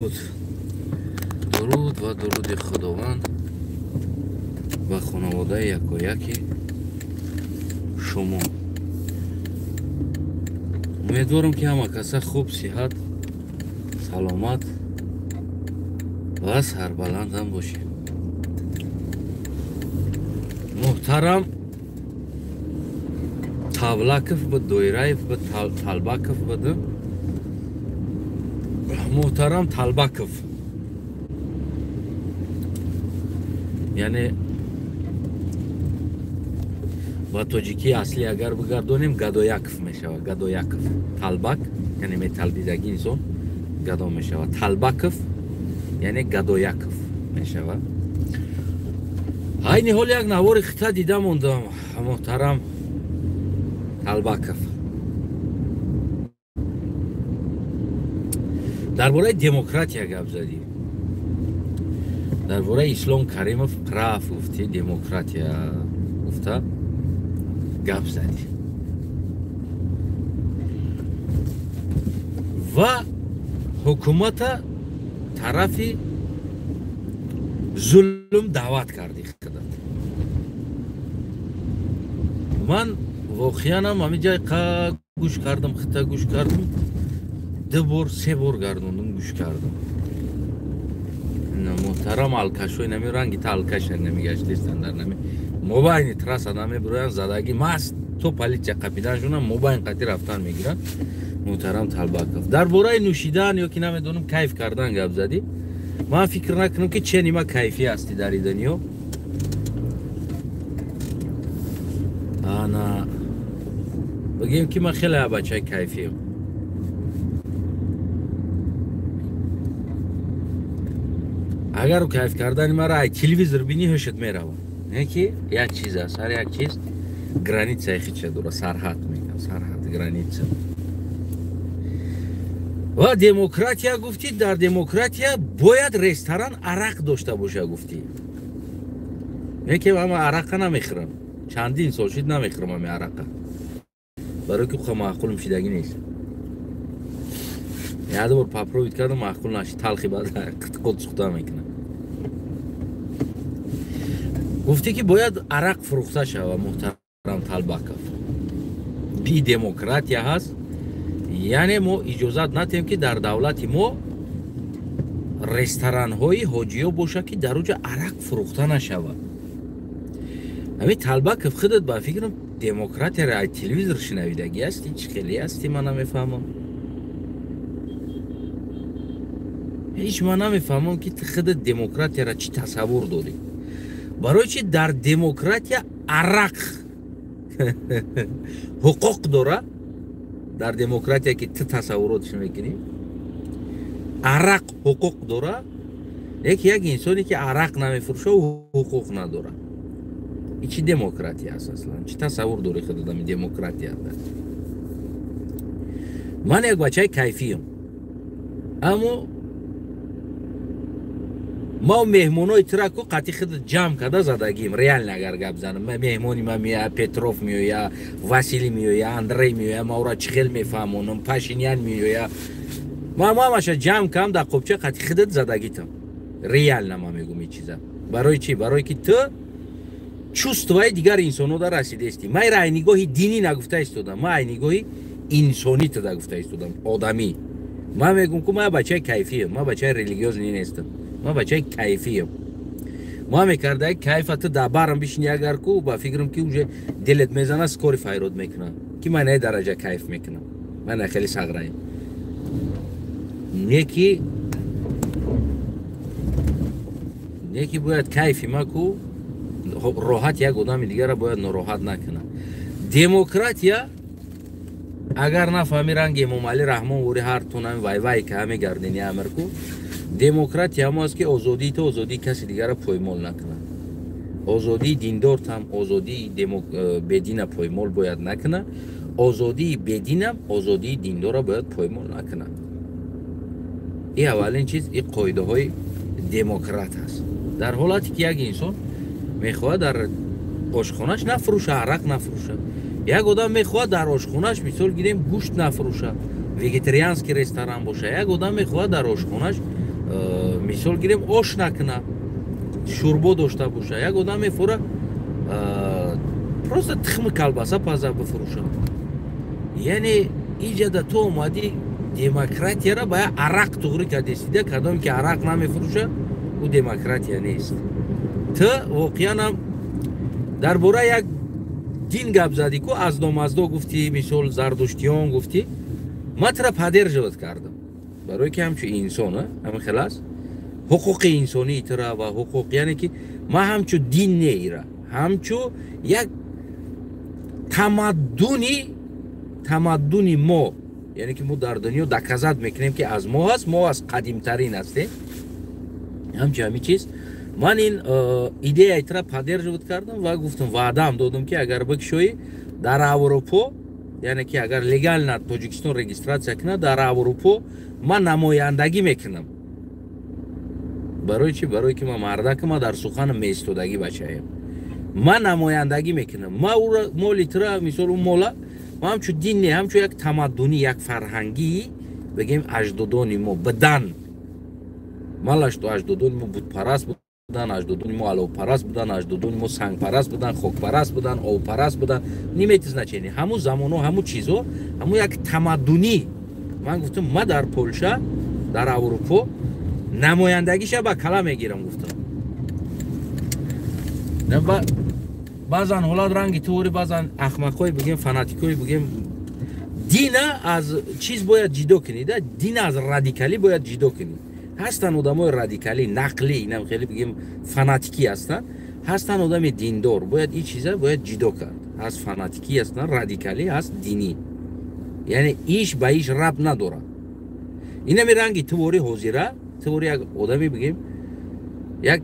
Дуруд ва дуруди Худованд ба хонаводаи якояки шумо. Умедворам, ки ҳама каса хуб, сиҳат, саломат ва сарбаландам бошед. Муҳтарам Тавлаков буд, Доираев буд, Талбаков буд. Муҳтарам Талбаков, яъне ба тоҷикии аслӣ агар бигардонем, Гадояков мешавад. Гадояков. Талбак яъне металбидаги инсон гадо мешавад. Талбаков яъне Гадояков мешавад. Айни ҳол як навори хита дида мондам, муҳтарам Талбаков. Дар бораи демократия гап задӣ, дар бораи Ислом Каримов прав гуфтӣ, демократия гуфта гап задӣ ва ҳукумата тарафи зулм даъват кардӣ худат. Ман воқеанам ҳамин ҷай гӯш кардам, хита гӯш кардам, ду бор, се бор гардондум, гӯш кардам. Муҳтарам, алкашҳои нами ранги та алкаша намигаштестан, дар нами мобайни трасса намебироянд, задаги маст, то полиция қапиданшона мобайн қати рафтан мегиранд. Муҳтарам Талбаков, дар бораи нӯшидан ё ки намедонам кайф кардан гап задӣ. Ман фикр накунам, ки чени ма кайфӣ ҳасти дар и дунё. Ана бигем, ки ман хеле бачаи кайфием. Агар кайф кардани маро ай телевизор бинӣ, ҳушат меравад. Не ки як чиз аст, ҳар як чиз границаи худша дорад, сарҳад мегӯям, сарҳад, граница. Ва демократия гуфтӣ, дар демократия бояд ресторан арақ дошта боша гуфтӣ. Не ки ама арақа намехӯрам, чандин сол шуд намехӯрам ами арақа, барои ки ха маъқулм шидагӣ нест. Як бор попробовать кардам, маъқул нашид, талхи баъд қитқот сухта мекунам. Гуфтӣ, ки бояд арақ фурӯхта шава. Муҳтарам Талбаков, би демократия ҳаст, яъне мо иҷозат натем, ки дар давлати мо ресторанҳои ҳоҷиё боша, ки дар оҷа арақ фурӯхта нашавад. Ҳамин Талбаков, худат ба фикрам демократияро ай телевизор шинавидагӣ ҳастӣ, чӣ хеле ҳастӣ, ман намефаҳмам. Ҳеҷ ман намефаҳмам, ки ту худат демократияро чӣ тасаввур дорӣ. Барои чи дар демократия арақ ҳуқуқ дора? Дар демократия, ки ту тасаввуротш мекунӣ, арақ ҳуқуқ дора, леки як инсоне, ки арақ намефурӯша, ӯ ҳуқуқ надора. И чӣ демократия аст аслан? Чӣ тасаввур дорӣ худат ами демократия? Ман як бачаи кайфиям, аммо ма меҳмонои тираку қати худ ҷамъ карда задагим. Реально агар гап занам, меҳмони ма меоя, Петров меоя, Василий меоя, Андрей меоя, ма ӯра чӣ хел мефаҳмонам, Пашинян меоя, ма ҳамаша ҷамъ кам дар қопча қати худат задагитам. Реально ма мегум ин чиза. Барои чӣ? Барое ки ту чувствои дигар инсонҳо дар расидаисти. Ма ира ай нигоҳи динӣ нагуфта истодам, ма ай нигоҳи инсонӣ туда гуфта истодам, одамӣ. Ман мегум, ку ман бачаи кайфиям, ман бачаи религиозный нестам, ман бачаи кайфиям. Ма мекарда кайфа, ту дар барам бишини агар ку, ба фикрам, ки уже дилет мезана, скорый файрод мекунам, ки ман не дараҷа кайф мекунам, ман хеле сағраем. Не ки бояд кайфи ма ку роҳат як одами дигара бояд нороҳат накунад. Демократия агар нафаҳми, ранги Эмомалӣ Раҳмон вори ҳар тунами вай-вай ка мегардини амр ку. Демократия ҳамо аст, ки озодии ту озодии каси дигара поймол накунад. Озодии диндортам озодии бедина поймол бояд накунад, озодии бединам озодии диндора бояд поймол накунад. И аввалин чиз, и қоидаҳои демократ аст. Дар ҳолате ки як инсон мехоҳад дар ошхонаш нафурӯша, арақ нафурӯша, як одам мехоҳад дар ошхонаш, мисол гирем, гӯшт нафурӯша, вегетарианский ресторан боша, як одам мехоҳад дар ошхонаш Мисол гирем, ош накуна, шӯрбо дошта боша. Як одам мефура, просто тухми колбаса паза, бифурӯша. Яъне иҷада ту омадӣ, демократияра ба як арақ туғрӣ кардесида. Кадоме ки арақ намефурӯша, ӯ демократия нест. Ту воқеанам дар бораи як дин гап задӣ ку, аздомаздо гуфтӣ, мисол, зардуштиён гуфтӣ. Ман тура поддерживать кардам, барое ки ҳамчун инсон ҳамин хел аст, ҳуқуқи инсонии тура ва ҳуқуқ, яъне ки ман ҳамчун дин не, ира ҳамчун як тамаддуни мо, яъне ки мо дар дунё доказать мекунем, ки аз мо ҳаст, мо аз қадимтарин ҳастем. Ҳамчун ҳамин чиз ман ин идеяи тура поддерживать кардам ва гуфтам, ваъдаам додам, ки агар бикшоӣ дар Аврупо, яъне ки агар легально Тоҷикистон регистрация кунад, дар Аврупо ман намояндагӣ мекунам. Барои чӣ? Барое ки ман мардакама, дар суханам меистодагӣ бачаем. Ман намояндагӣ мекунам. Ма ура моли тура, мисол, ӯ мола ма ҳамчун дин не, ҳамчун як тамаддунӣ, як фарҳангӣ бигем, аҷдодони мо бидан. Малашту аҷдодони мо бутпараст будан, аҷдодони мо аловпараст будан, аҷдодони мо сангпараст будан, хокпараст будан, обпараст будан, не имеет значение. Ҳамун замонҳо, ҳамун чизҳо, ҳамун як тамаддунӣ. Ман гуфтам, ма дар Полша, дар Аврупо намояндагиша ба кала мегирам, гуфтам. Баъзан ҳолат ранги туори, баъзан ахмақҳое бигем, фанатикҳое бигем, дина аз чиз бояд ҷидо кунӣ да, дина аз радикалӣ бояд ҷидо кунӣ. Ҳастанд одамои радикалӣ, нақлӣ, инам хеле бигем, фанатикӣ ҳастанд, ҳастанд одами диндор. Бояд ин чиза бояд ҷидо кард. Ҳаст фанатикӣ, ҳастанд радикалӣ, ҳаст динӣ, яъне иш ба иш рабт надорад. Инами ранги тувори ҳозира, тувори як одаме бигем, як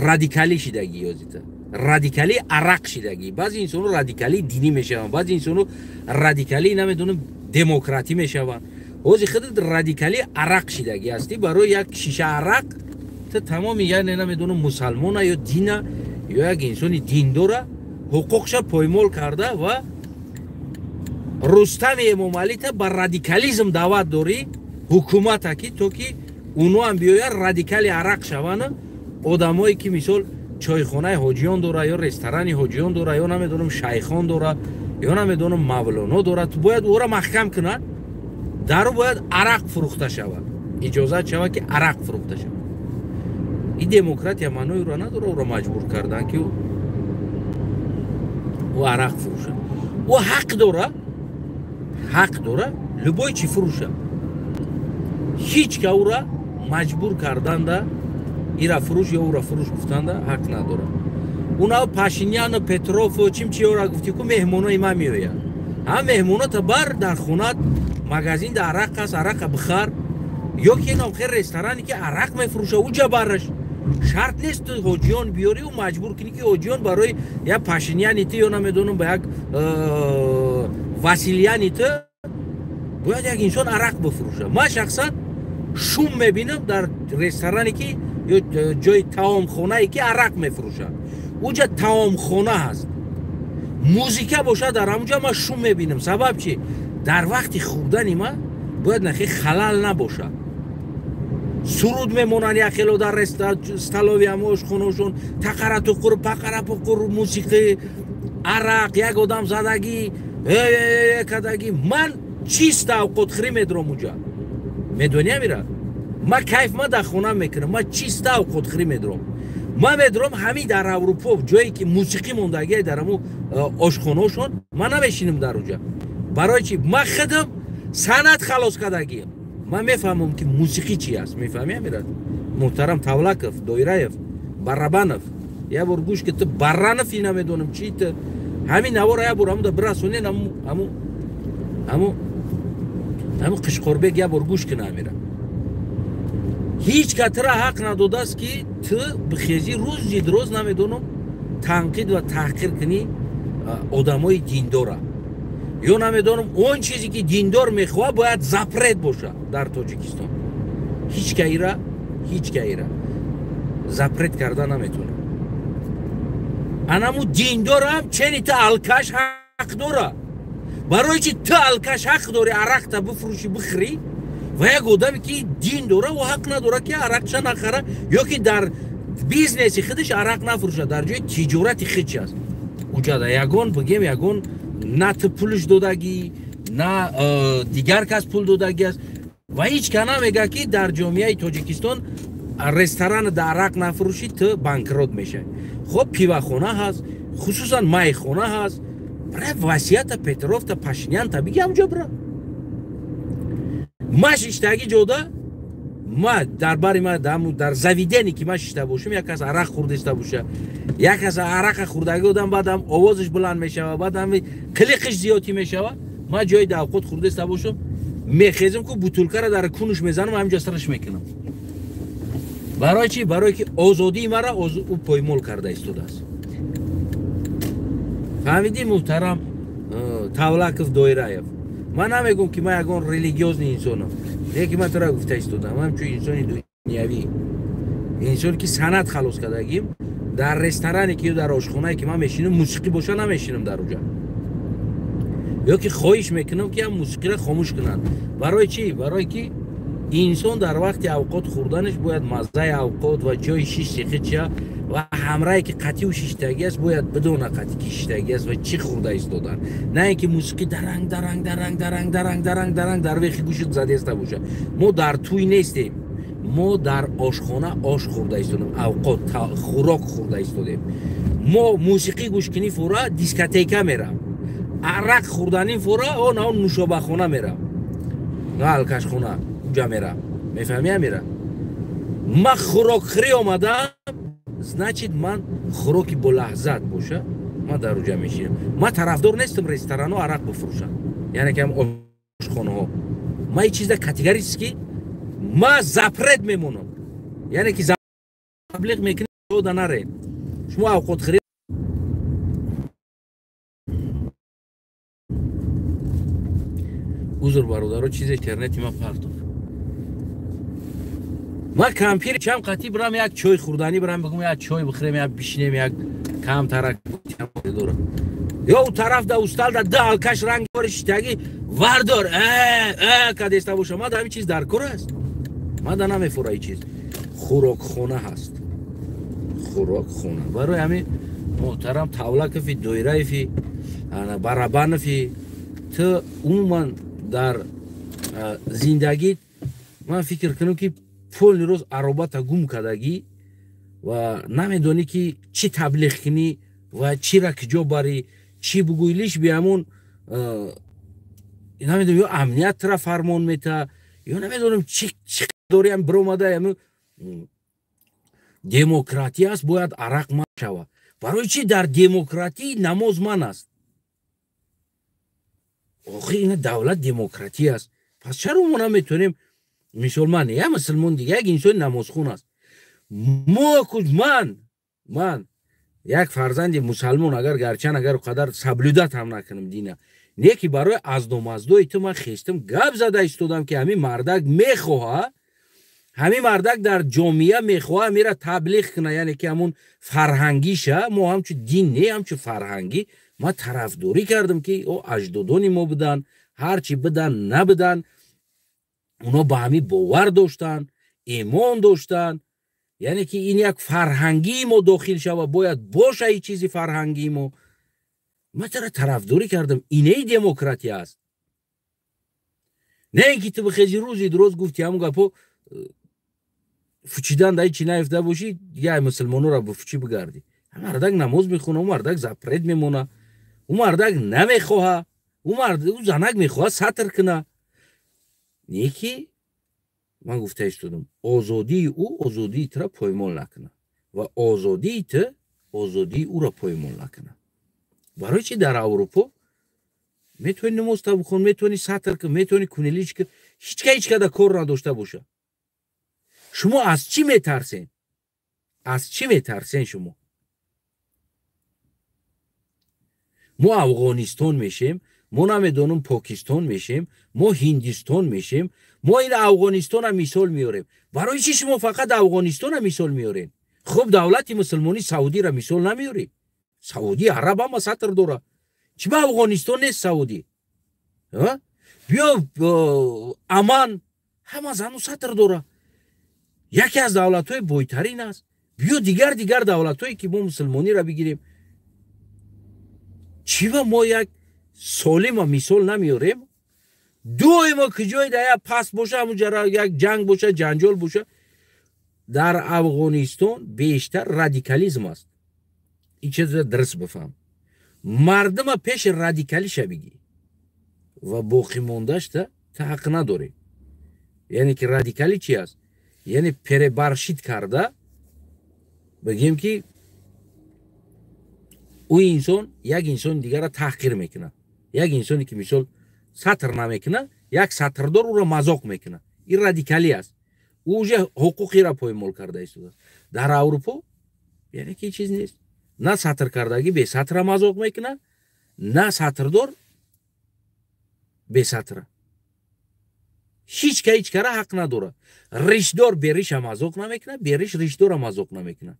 радикалӣ шидагӣ, ёзита радикалӣ арақ шидагӣ. Баъзе инсоно радикалӣ динӣ мешаванд, баъзе инсоно радикалӣ, намедонам, демократӣ мешаванд. Ҳозир худат радикалӣ арақ шидагӣ ҳастӣ. Барои як шиша арақ ту тамоми, яъне намедонам, мусалмона ё дина ё як инсони диндора ҳуқуқша поймол карда ва Рустами Эмомалита ба радикализм даъват дорӣ, ҳукумата, ки то ки уноам биёяд, радикали арақ шаванд. Одамое ки, мисол, чойхонаи ҳоҷиён дора ё ресторани ҳоҷиён дора ё, намедонам, шайхон дора ё, намедонам, мавлоно дора, бояд ӯро маҳкам кунад, дару бояд арақ фурӯхта шавад, иҷозат шавад, ки арақ фурӯхта шавад. Ин демократия маънои ӯро надора. Ӯро маҷбур кардан, ки ӯ арақ фурӯшад. Ӯ ҳақ дора, ҳақ дора любой чӣ фурӯша. Ҳеҷ ка ӯра маҷбур карданда, ира фурӯш ё ӯра фурӯш гуфтанда, ҳақ надорад. Уна Пашиняну Петрову чим чиёра гуфтӣ ку, меҳмонои ман меояд. Ҳа, меҳмонота бар, дар хонат магазин да арақ аст, арақа бихар, ё ки инам хел ресторане ки арақ мефурӯша, уҷа бараш. Шарт нест ту ҳоҷиён биёрӣ, ӯ маҷбур кунӣ, ки ҳоҷиён барои як Пашиняни ту ё, намедонам, ба як Василияни ту бояд як инсон арақ бифурӯша. Ман шахсан шум мебинам дар ресторане ки ё ҷои таомхонае ки арақ мефурӯшанд. Уҷа таомхона ҳаст, музика бошад дар ҳамунҷа, ман шум мебинам. Сабаб чи? Дар вақти хӯрдани ман бояд нахе халал набошад. Суруд мемонанд яхело дар столовый, ҳамо ошхонашон, тақара туқур, пақара пуқур, мусиқӣ, арақ, як одам задагӣ кардагӣ. Ман чиста авқотхӯрӣ медорам уҷа, медонӣ, амира? Ман кайф ма дар хона мекунам, ман чиста авқотхӯрӣ медорам. Ман медорам ҳамин дар Аврупо ҷое ки мусиқӣ мондагие дар ҳамо ошхонаошон, ман намешинам дар уҷа. Барои чи? Ман худам санъат халос кардагиам, ман мефаҳмам, ки мусиқӣ чи аст. Мефаҳмӣ, амира муҳтарам Тавлаков, Доираев, Барабанов? Як бор гӯш ки, ту Баранов и намедонам чи, ту ҳамин навора як бор ҳамуда бирасонен, ҳаму Қишқорбек як бор гӯш кина. Амира, ҳеҷ ка тура ҳақ надодааст, ки ту бихезӣ, рӯзи дроз, намедонам, танқид ва таҳқир кунӣ одамои диндора ё, намедонам, он чизе ки диндор мехоҳад, бояд запрет бошад дар Тоҷикистон. Ҳеҷ каира запрет карда наметавонад. Анаму диндорам чени ту алкаш ҳақ дора. Барои чи ту алкаш ҳақ дорӣ арақта бифурӯшӣ, бихӯрӣ? Ва як одаме ки дин дора, ӯ ҳақ надора ки арақша нахара ё ки дар бизнеси худаш арақ нафурӯшад, дар ҷои тиҷорати худш аст. Уҷада ягон бигем ягон на ту пулш додагӣ, на дигар кас пул додагӣ аст. Ва ҳеҷ ка намега ки дар ҷомеаи Тоҷикистон ресторан да арақ нафурӯшӣ, ту банкрот мешавӣ. Хоб, пивахона ҳаст, хусусан майхона ҳаст. Бра Васията, Петровта, Пашинянта биги ҳамҷо бра. Ма шиштагӣ ҷода, ма дар бари ма дар заведение ки ма шишта бошам, як кас арақ хӯрдиста боша, як кас арақа хӯрдагӣ одам, баъдам овозаш баланд мешава, баъдам қилиқиш зиёдтӣ мешава. Ма ҷои давқот хӯрдиста бошам, мехезам ку бутулкара дар кунуш мезанам, ҳамҷо сараш мекунам. Барои чӣ? Барое ки озодии мара ӯ поймол карда истодааст. Фаҳмидӣ, муҳтарам Тавлаков Доираев? Ман намегӯм ки ман ягон религиозный инсонам, лекин ман тура гуфта истодам, ман чун инсони дунявӣ, инсоне ки санъат халос кардагим, дар ресторане ки ё дар ошхонае ки ман мешинам, мусиқӣ боша намешинам дар уҷа, ё ки хоҳиш мекунам ки ҳам мусиқиро хомӯш кунанд. Барои чӣ? Барое ки инсон дар вақти авқот хӯрданаш бояд маззаи авқот ва ҷои шишти худша ва ҳамрае ки қатъиу шиштагӣ аст бояд бидона қатъи ки шиштагӣ аст ва чӣ хӯрда истодан, на ин ки мусиқӣ даранг даранг даранг даранг даранг даранг даранг дар вехи гӯшит задеста бошад. Мо дар тӯй нестем, мо дар ошхона ош хӯрда истодем, авқот хӯрок хӯрда истодем. Мо мусиқӣ гӯшкунӣ фура дискотека мерам, арақ хӯрданӣ фура он он нушобахона мерам, на алкашхона уҷа мерам. Мефаҳмӣ, Амира? Ма хӯрокхӯрӣ омадам, значит ман хӯроки бо лаҳзат боша, ман дар уҷа мешинам. Ман тарафдор нестам ресторано арақ бифурӯшанд, яъне ки ҳам ошхонаҳо. Ман ин чизда категорически ма запрет мемонам, яъне ки таблиғ мекунем, да нарен шумо авқотхӯрӣ. Узр, бародаро, чизе интернети ма партов. Ма кампир чам қатӣ бирам як чой хӯрданӣ бирам, бигум як чой бихӯрем, як бишинем, як камтарак дорам. Ё у тараф да устал да ду алкаш ранг шиштагӣ вардор кадеста боша. Ма да ҳамин чиз дар кор аст, ма да намефура ин чиз. Хӯрокхона ҳаст, хӯрокхона. Барои ҳамин муҳтарам Тавлакови, Доираеви, Барабанови, ту умуман дар зиндагит ман фикр кунам ки полни рӯз аробата гум кардагӣ ва намедонӣ ки чӣ таблиғ кунӣ ва чира киҷо барӣ, чӣ бугӯӣ. Лиш би ҳамон намедонам, ё амният тра фармон мета, ё намедонам чӣ дори ам биромада. Ҳамин демократия аст, бояд арақ ман шава. Барои чӣ дар демократӣ намоз ман аст? Охи ина давлат демократия аст, пас чаро мо наметонем? Мисол ман я мусулмон дига як инсони намозхун аст. Мо ман як фарзанди мусалмон, агар гарчанд агар қадар соблюдать ҳам накунам дина, не ки барои аздомаздои ту ман хестам гап зада истодам ки ҳамин мардак мехоҳа, ҳамин мардак дар ҷомеа мехоҳа ҳамира таблиғ куна, яъне ки ҳамун фарҳангиша. Мо ҳамчун дин не, ҳамчун фарҳангӣ ман тарафдорӣ кардам ки о аҷдодони мо будан, ҳарчи будан набудан, оно ба ҳамин бовар доштанд, имон доштанд. Яъне ки ин як фарҳангии мо дохил шава, бояд боша ин чизи фарҳангии мо. Ман тара тарафдорӣ кардам, инеи демократия аст. Не ин ки ту бихези рӯзи дуроз гуфти ҳамун гапо фучидан да ҳичи наёфта бошӣ, я мусулмонора бифучӣ бигардӣ. Мардак намоз мехона, ӯ мардак запрет мемона, ӯ мардак намехоҳа, ӯ занак мехоҳа сатр куна. Не ки ман гуфта истодам, озодии ӯ озодии тура поймол накуна ва озодии ту озодии ӯро поймол накуна. Барои чӣ дар Аврупо метавонӣ намоз та бихон, метавонӣ сатр кун, метавонӣ кунелич кун, ҳеҷ ка ҳеҷ када кор надошта боша. Шумо аз чӣ метарсен? Аз чӣ метарсен шумо? Мо Афғонистон мешем, мо намедонам Покистон мешем, мо Ҳиндистон мешем, мо ин Афғонистона мисол меорем. Барои чӣ шумо фақат Афғонистона мисол меорем? Хуб, давлати мусулмонӣ Саудиро мисол намеорем. Саудӣ араб ҳама сатр дора. Чӣ ба Афғонистон нест Саудӣ? Биё Аман, Ҳама зану сатр дора. Яке аз давлатҳои бойтарин аст. Биё дигар давлатҳое ки мо мусулмониро бигирем. Чӣ ба мо як солима мисол намеорем? Доимо куҷое дар як паст боша, ҳамунҷа як ҷанг боша, ҷанҷол боша. Дар Афғонистон бештар радикализм аст. Ин чизро дуруст бифаҳм. Мардума пеши радикалиша бигӣ ва боқимондашта та ҳақ надорӣ. Яъне ки радикалӣ чи аст? Яъне перебаршид карда бигем ки ӯ инсон як инсони дигарро таҳқир мекунад. Як инсоне ки мисол сатр намекунад, як сатрдор ӯро мазоқ мекунад. Ин радикалӣ аст. Ӯ уже ҳуқуқиро поймол карда истодааст. Дар Аврупо яъне ки чиз нест. На сатр кардагӣ бесатра мазоқ мекунад, на сатрдор бесатра. Ҳеҷ ка ҳеҷ кара ҳақ надорад. Ришдор бериша мазоқ намекунад, бериш ришдора мазоқ намекунад.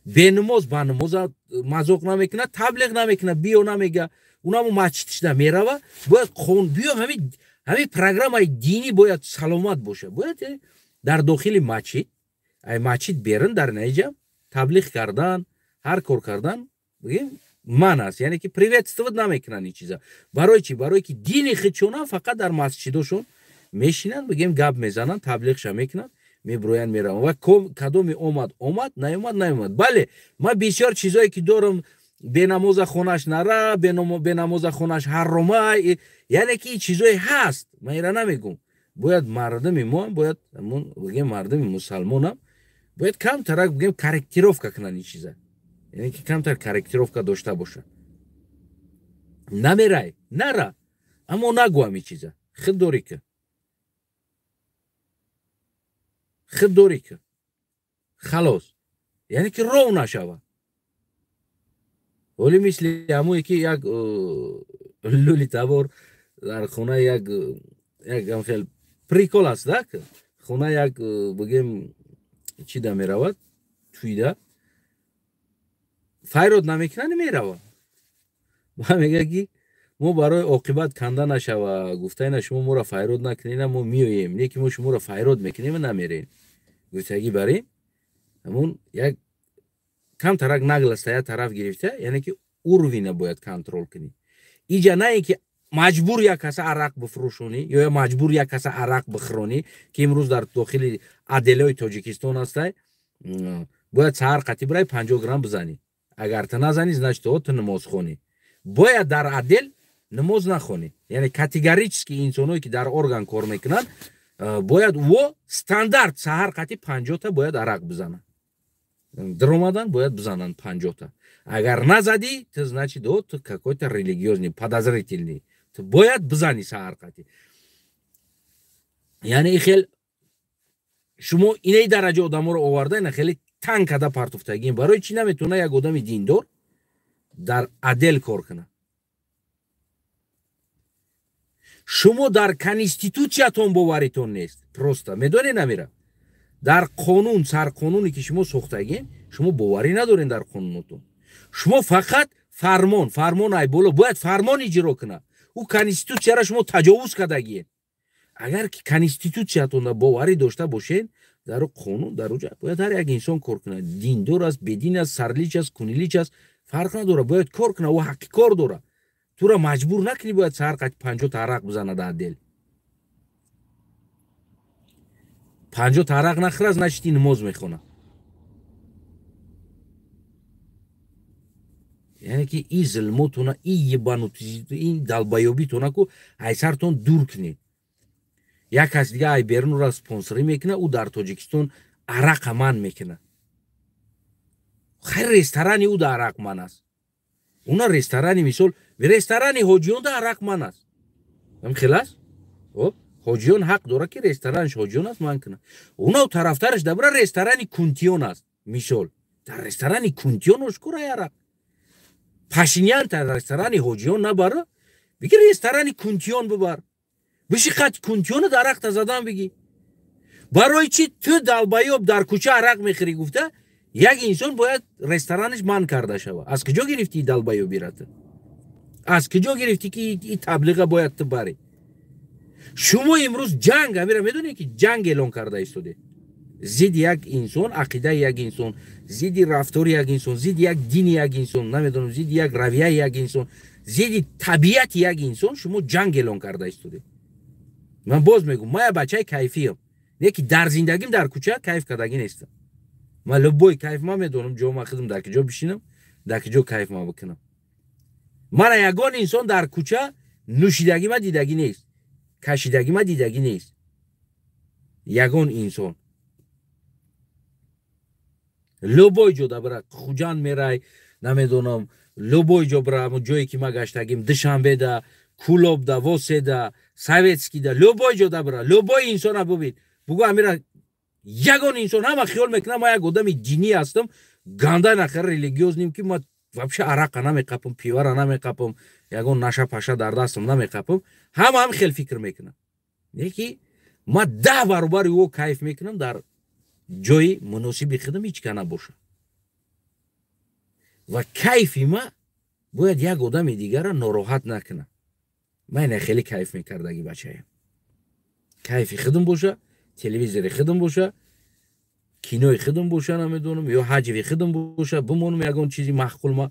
Бенамоз ба намоза мазоқ намекунад, таблиғ намекунад, биё намега. Унамо масҷидшда мерава, бояд хон биё ҳамин программаи динӣ бояд саломат боша. Бояд дар дохили масҷид, ай масҷид берун дар наиҷа таблиғ кардан, ҳар кор кардан, бигем ман аст. Яъне ки приветствовать намекунанд ин чиза. Барои чӣ? Барои ки дини худшонам фақат дар масҷидошон мешинанд, бигем гап мезананд, таблиғша мекунанд, меброянд, мераванд. Ва кадоми омад, омад, наомад, наомад. Бале, ман бисёр чизое ки дорам, бенамоза хонаш нара, бенамоза хонаш ҳарома, яъне ки чизое ҳаст, ман ира намегум. Бояд мардуми мо, бояд бигем мардуми мусалмонам, бояд камтарак бигем корректировка кунанд ин чиза. Яъне ки камтар корректировка дошта бошад. Намерай, нара, аммо нагӯ ҳамин чиза. Худ дорӣ ки. Худ дорӣ ки. Халос. Яъне ки ров нашава. Вале мисли ҳамое ки як лули табор дар хона як хел прикол аст, да? Хона як бигем чӣ да меравад? Туйда. Файрод намекунад, меравад. Ва мегӯяд ки мо барои оқибат канда нашава, гуфта ина шумо моро файрод накунед, мо меоем, не ки мо шуморо файрод мекунем ва намерем. Гуфтагӣ барем, ҳамон як камтарак нагласта як тараф гирифта, яъне ки уровина бояд контрол кунӣ. Иҷа на ин ки маҷбур як каса арақ бифурӯшонӣ ё маҷбур як каса арақ бихӯронӣ, ки имрӯз дар дохили аделои Тоҷикистон ҳастай, бояд саҳар қатӣ бирай 50 грамм бизанӣ. Агар ту назанӣ, значит ту намоз хонӣ. Бояд дар адел намоз нахонӣ. Яъне категорически инсоное ки дар орган кор мекунанд, бояд во стандарт саҳар қатӣ 50 та бояд арақ бизананд. Даромадан бояд бизананд 50 та. Агар назадӣ, ту значит ту какой-то религиозный, подозрительный. Ту бояд бизанӣ саҳар қатӣ. Яъне хел шумо инаи дараҷа одаморо оварда, ина хеле танг карда партуфтагием. Барои чӣ наметавона як одами диндор дар адел кор кунад? Шумо дар конститутсиятон боваритон нест. Просто медонед намира. Дар қонун, сарқонуне ки шумо сохтагием, шумо боварӣ надоред дар қонунотон. Шумо фақат фармон, фармон ай боло, бояд фармон иҷро кунад. Ӯ конститутсияро шумо таҷовуз кардагиед. Агар ки конститутсиятонда боварӣ дошта бошед, дар қонун, дар уҷа бояд ҳар як инсон кор кунад. Диндор аст, бедин аст, сарлич аст, кунилич аст, фарқ надорад, бояд кор кунад, ӯ ҳаққи кор дорад. Тура маҷбур накунӣ, бояд саҳар қати 50 та арақ бизанад дар дел. 50 та арақ нахӯрад, значит ин намоз мехонад. Яъне ки ин зулмотона, ин ебанутизитона, ин далбаёбитона ку ай сартон дур кунед. Як кас дига ай берун ӯро спонсорӣ мекунад, ӯ дар Тоҷикистон арақа ман мекунад. Хайр, ресторани ӯ да арақ ман аст. Уна ресторани, мисол, ресторани ҳоҷиён да арақ ман аст. Ҳам хел аст? Хоб, ҳоҷиён ҳақ дорад ки ресторанаш ҳоҷиён аст, ман кунад. Уна тарафтараш дабра ресторани кунтиён аст. Мисол, дар ресторани кунтиён ошкора арақ. Пашинян дар ресторани ҳоҷиён набара, биги ресторани кунтиён бибар. Биши қат кунтиёна дар арақта задан биги. Барои чӣ ту далбаёб дар кӯча арақ мехӯрӣ гуфта, як инсон бояд ресторанаш ман карда шава. Аз куҷо гирифтӣ далбаёбира ту? Аз куҷо гирифтӣ ки ин таблиға бояд ту барӣ? Шумо имрӯз ҷанг, амира медонед ки ҷанг эълон карда истодед зидди як инсон, ақидаи як инсон, зидди рафтори як инсон, зидди як дини як инсон, намедонам, зидди як равияи як инсон, зидди табиати як инсон шумо ҷанг эълон карда истодед. Ман боз мегӯм, ман як бачаи кайфиям, не ки дар зиндагим дар кӯча кайф кардагӣ нестам. Ман любой кайф ман медонам, ҷо ман худам дар киҷо бишинам, дар киҷо кайф ман бикунам. Мана ягон инсон дар кӯча нӯшидагӣ ма дидагӣ нест, кашидагӣ ма дидагӣ нест. Ягон инсон любой ҷо да бира, Хуҷанд мерай, намедонам, любой ҷо бира, ҳамон ҷое ки ма гаштагим, Душанбеда, Кулобда, Воседа, Советскийда, любой ҷо да бира, любой инсона бубин, бугӯ амира ягон инсон ҳама хиёл мекунам ман як одами динӣ ҳастам, ганда нахар религиозним, ки ман вообще арақа намеқапам, пивара намеқапам, ягон наша паша дар дастам намеқапам. Ҳама ҳам хел фикр мекунам, не ки ман 10 баробари ӯ кайф мекунам дар ҷои муносиби худам ҳеҷ ка набошад. Ва кайфи ма бояд як одами дигара нороҳат накунад. Ман ина хеле кайф мекардаги бачаям. Кайфи худам боша, телевизори худам боша, кинои худам боша, намедонам, ё ҳаҷви худам боша, бимонам ягон чизи маъқул ма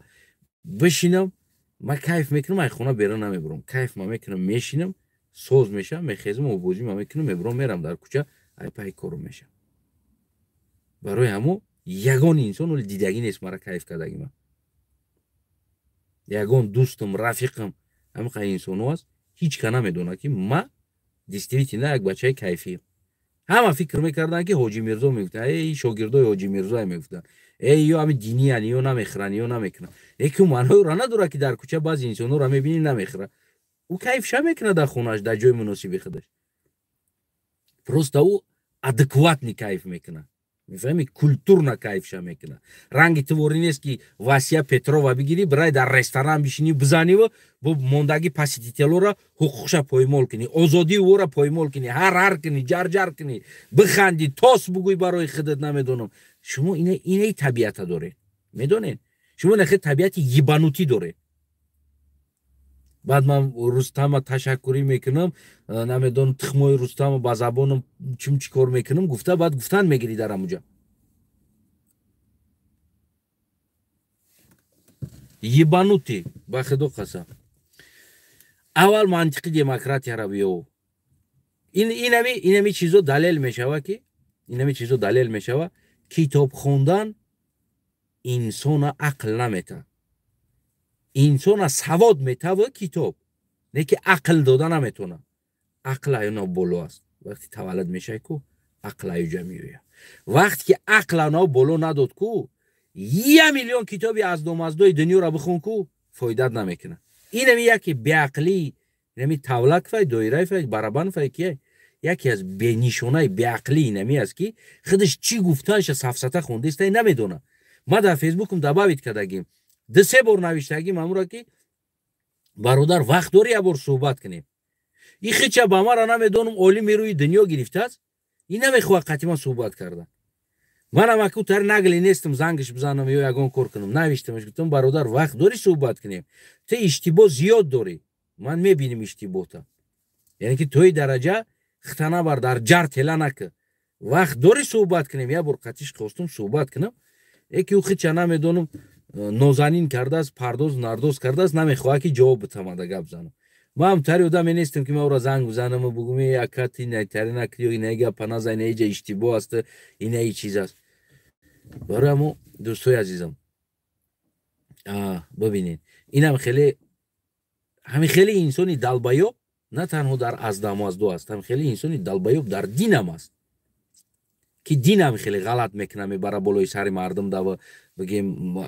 бишинам, ман кайф мекунам, ай хона берун намебурам. Кайф ма мекунам, мешинам, соз мешавам, мехезам, обозӣ ма мекунам, мебурам, мерам дар кӯча, ай пай корум мешавам. Барои ҳамо ягон инсон оли дидагӣ нест мара кайф кардагӣ ма. Ягон дӯстам, рафиқам, ҳамин инсоно аст, ҳеҷ ка намедонад ки ма действительно як бачаи кайфиям. Ҳама фикр мекарданд ки Ҳоҷи Мирзо мегуфтанд, эй шогирдои Ҳоҷи Мирзое мегуфтанд, эй ё ҳами диниян, ё намехӯранд, ё намекунанд. Лекин маънои надорад ки дар кӯча баъзе инсонҳоро мебинӣ намехӯрад. Ӯ кайфша мекунад дар хонааш, дар ҷои муносиби худаш. Просто ӯ адекватный кайф мекунад. Мефаҳми, культурно кайфша мекунад. Ранги ту ворӣ нест ки Васия Петрова бигирӣ, бирай дар ресторан бишинӣ, бизаниву бо мондагӣ посетителора ҳуқуқша поймол кунӣ, озодии ӯро поймол кунӣ, ҳар кунӣ, ҷарҷар кунӣ, бихандӣ, тос бугӯй барои худат, намедонам. Шумо инаи табиата доред, медонед? Шумо нахе табиати ебанутый доред. Баъд ман Рустама ташаккурӣ мекунам, намедонам, тухмои Рустама ба забонам чим чӣ кор мекунам, гуфта баъд гуфтан мегирӣ дар ҳамуҷа. Ебанутый, ба худо қасам. Аввал мантиқи демократияро биёв. Инами чизо далел мешава ки, инами чизо далел мешава, китоб хондан инсона ақл наметавад. Инсона савод метава китоб, не ки ақл дода наметавонад. Ақл аюна боло аст. Вақти таваллуд мешавӣ ку, ақл аюҷа меояд. Вақте ки ақл ана боло надод ку, 1 миллион китоби аз домаздои дунёро бихон ку, фоидат намекунад. Инами яке беақлӣ, инами тавлак фай, доираи фай, барабан фай кия, яке аз бенишонаи беақлӣ инами аст ки худаш чӣ гуфтанша сафсата хондааст, намедонад. Ман дар фейсбукам добавить кардагим, 2-3 бор навиштагим амура ки бародар вақт дорӣ як бор суҳбат кунем. Ин хича ба мара намедонам олими рӯи дунё гирифтааст, ин намехоҳад қатъи ман суҳбат кардан. Манам аку тар нагли нестам зангаш бизанам ё ягон кор кунам. Навиштамаш, гуфтам бародар вақт дорӣ суҳбат кунем, ту иштибоҳ зиёд дорӣ, ман мебинам иштибоҳта, яъне ки тои дараҷа хита набар, дар ҷар тела накӣ, вақт дорӣ суҳбат кунем. Як бор қатъиш хостум суҳбат кунам, яке ӯ хича намедонам нозанин кардааст, пардоз нардоз кардааст, намехоҳад ки ҷавоб битамада гап занам. Ман ҳам тари одаме нестам ки ман ӯро занг бизанаму бугум э акати найтари накӣ, ё инаи гапа назан, инаи ҷа иштибоҳ аст, инаи чиз аст. Барои ҳамо дӯстои азизам, бибинед, инам хеле ҳамин хеле инсони далбаёб на танҳо дар аздамуазду аст, ҳамин хеле инсони далбаёб дар динам аст, ки динам хеле ғалат мекунад, мебара болои сари мардум дава, бигем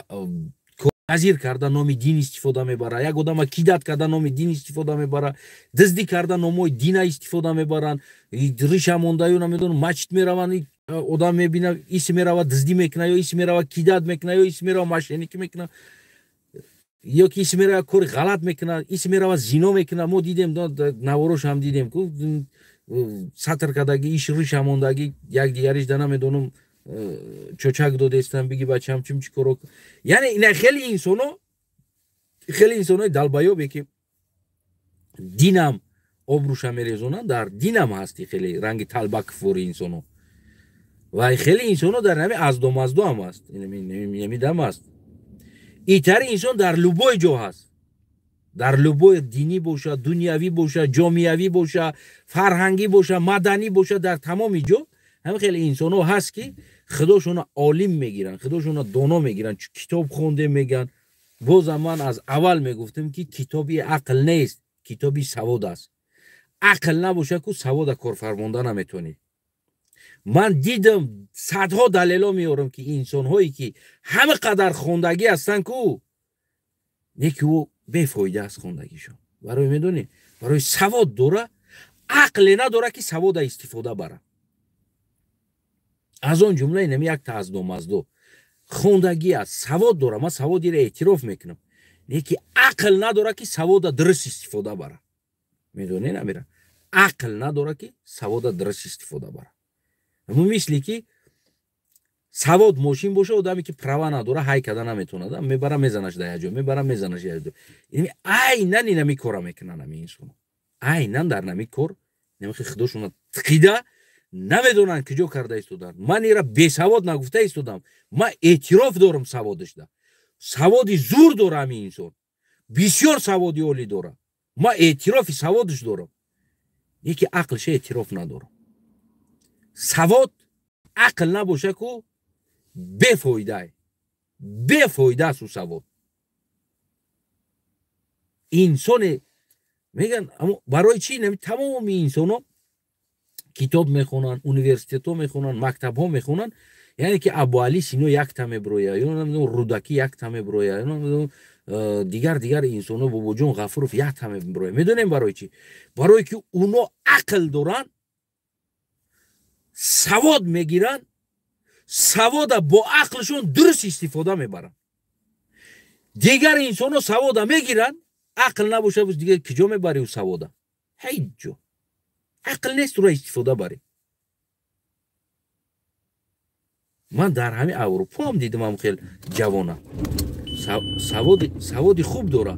тазир карда номи дин истифода мебара, як одама кидат карда номи дин истифода мебара, дуздӣ карда номои дина истифода мебаранд, риша мондаю намедонам мачит мераванд, одам мебина иси мерава дуздӣ мекунад, ё иси мерава кидат мекунад, ё иси мерава мошенникӣ мекунад, ё ки иси мерава кори ғалат мекунад, иси мерава зино мекунад. Мо дидем, наворош ҳам дидем ку сатр кардаги, иш риша мондагӣ, якдигариш да намедонам чочак додестам, биги бачам чим чӣ коро. Яъне ина хеле инсоно, хеле инсонои далбаёбе ки динам обрӯша мерезонанд, дар динам ҳасти хеле ранги талбакфори инсоно. Ва хеле инсоно дар нами аздо-маздо ҳам аст, намидам аст. Итари инсон дар любой ҷо ҳаст. Дар любой динӣ боша, дунявӣ боша, ҷомиявӣ боша, фарҳангӣ боша, маданӣ боша, дар тамоми ҷо ҳам хеле инсонҳо ҳаст, ки худошона олим мегиранд, худошона доно мегиранд, китоб хонде мегӯянд. Бозам ман аз аввал мегуфтам, ки китоби ақл нест, китоби савод аст. Ақл набоша ку савода корфармонда наметонӣ. Ман дидам, садҳо далело меорам, ки инсонҳое ки ҳама қадар хондагӣ ҳастанд ку, не ки ӯ бефоида аст хондагишон. Барои медонӣ, барои савод дора, ақле надора, ки савода истифода бара. Аз он ҷумла инами якта аздо-маздо хондагӣ аст, савод дора, ман саводиро эътироф мекунам, не ки ақл надора, ки савода дуруст истифода бара. Медонӣ, намира, ақл надора, ки савода дуруст истифода бара. Ҳамун мисли ки савод мошин боша, одаме ки права надора, ҳай када наметонад, мебара мезанаш дар як ҷо, мебара мезанаш як ҷо. Айнан инами кора мекунанд ҳами инсоно, айнан дар нами кор намихи худошона тиқида намедонанд куҷо карда истоданд. Ман ира бесавод нагуфта истодам, ман эътироф дорам саводашда, саводи зур дора ҳами инсон, бисёр саводи олӣ дора, ман эътирофи саводаш дорам, яке ақлша эътироф надорам. Савод ақл набоша ку бефоида, бефоида аст ӯ савод. Инсоне мегӯянд, барои чӣ тамоми инсонҳо китоб мехонанд, университетҳо мехонанд, мактабҳо мехонанд, яъне ки Абуали Сино якта меброя, ё намедонам Рӯдакӣ якта меброя, ё намедонам дигар инсонҳо, Бобоҷон Ғафуров якта меброя. Медонем барои чӣ? Барое ки уно ақл доранд, савод мегиранд, савода бо ақлшон дуруст истифода мебаранд. Дигар инсонҳо савода мегиранд, ақл набоша, дигар куҷо мебарӣ ӯ савода? Ҳеҷ ҷо. Ақл нест ура истифода барӣ. Ман дар ҳамин Аврупо ҳам дидам ҳам хел ҷавона. Саводи хуб дора.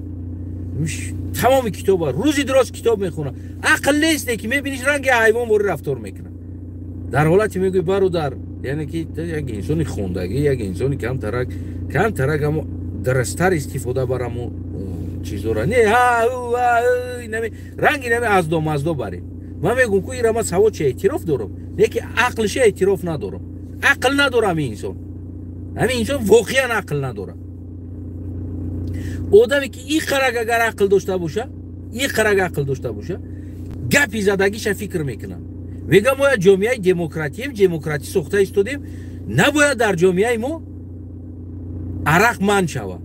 Тамоми китоба, рӯзи дуроз китоб мехонад. Ақл нест, не ки мебиниш ранги ҳайвон вори рафтор мекунад. Дар ҳолате мегӯй бародар, яъне ки як инсони хондагӣ, як инсони камтарак амо дурусттар истифода бараму чизора. Не, ранги нами аздо-маздо барӣ. Ман мегӯм ку ира ман саводша эътироф дорам, не ки ақлша эътироф надорам. Ақл надора ҳамин инсон. Ҳамин инсон воқеан ақл надорад. Одаме ки ин қарак агар ақл дошта боша, ин қарак ақл дошта боша, гапи задагиша фикр мекунад. Мегӯям мо як ҷомеаи демократием, демократӣ сохта истодем, набояд дар ҷомеаи мо арақ манъ шавад.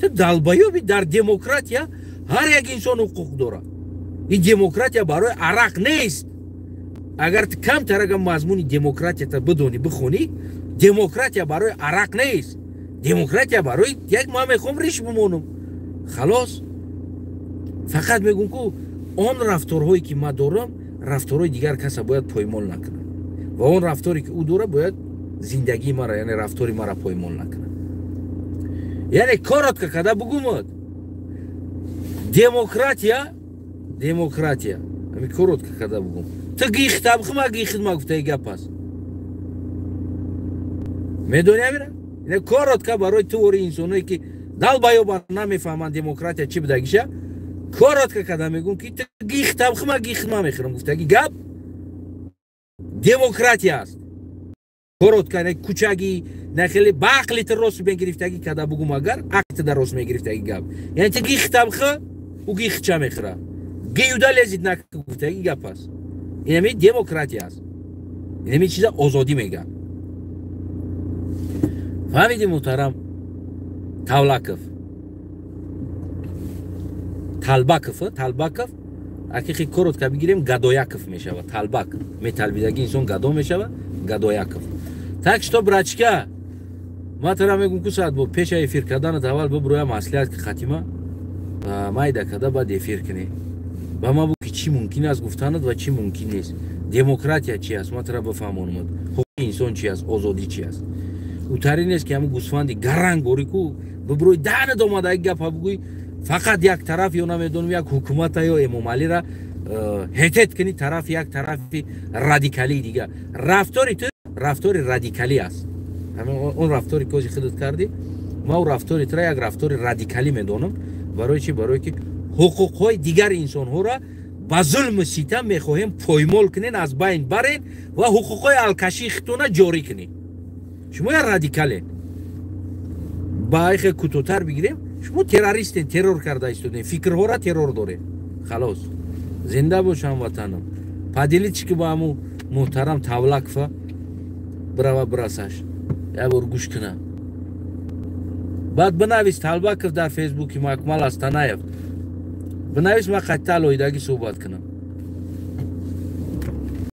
Ту далбаёби, дар демократия ҳар як инсон ҳуқуқ дорад. Ин демократия барои арақ нест. Агар ту камтарага мазмуни демократията бидонӣ, бихонӣ, демократия барои арақ нест. Демократия барои як ман мехоҳам риш бимонам. Халос. Фақат мегӯм ку он рафторҳое ки ман дорам, рафторҳои дигар каса бояд поймол накунад. Ва он рафторе ки ӯ дорад бояд зиндагии мара, яъне рафтори мара поймол накунад. Яъне коротко када бугумад. Демократия, демократия. Ами коротко када бугум. Ту гихта бихма, гихтма гуфтаи гап аст. Медонӣ амира? Ина коротко барои ту вори инсоное ки далбаёба намефаҳманд демократия чӣ будагиша, коротко када мегӯм ки ту гихта бихма, гихтма мехӯрам гуфтаги гап демократия аст. Коротко, не кучагӣ, не хеле ба ақли ту рост мегирифтагӣ када бугум, агар ақли ту дар рост мегирифтагӣ гап. Яъне ту гихта бихӯ, ӯ гихча мехӯра. Гиюда лезид нака гуфтагӣ гап аст. Инами демократия аст. Инами чиза озодӣ мегӯянд. Фаҳмидӣ, муҳтарам Тавлаков? Талбаков, Талбаков, акихи коротко бигирем, Гадояков мешавад. Талбак. Металбидаги инсон гадо мешавад, Гадояков. Так что, брачка, ман тара мегӯм ку саат бо пеша эфир карданат аввал биброя маслиҳат ки хатима майда карда баъд эфир кунӣ. Ба ман бу ки чӣ мумкин аст гуфтанат ва чӣ мумкин нест. Демократия чи аст? Ман тара бифаҳмонамад. Ҳуқуқи инсон чи аст? Озодӣ чи аст? Утари нест ки ҳамун гӯсфанди гаранг борӣ ку биброи даҳнат омада як гапа бугӯй, фақат як тараф ё намедонам як ҳукумата ё Эмомалира Ҳетет кунӣ тарафи як тарафи радикалии дига. Рафтори ту рафтори радикалӣ аст. Он рафтори кози худат кардӣ, ма у рафтори тура як рафтори радикалӣ медонам. Барои чӣ? Барое ки ҳуқуқҳои дигари инсонҳоро ба зулму ситам мехоҳем поймол кунен, аз байн барен ва ҳуқуқҳои алкашии худтона ҷорӣ кунед. Шумо як радикален. Ба айхе кӯтоҳтар бигирем, шумо террористен, террор карда истодем, фикрҳоро террор дорем. Халос, зинда бош, ҳамватанам. Поделитесь ки ба ҳаму муҳтарам Тавлакова бирава, бирасаш, як бор гӯш куна. Баъд бинавис: «Талбаков дар Фейсбуки Макмал Астанаев», бинавис, ман қатта алоҳидагӣ суҳбат кунам.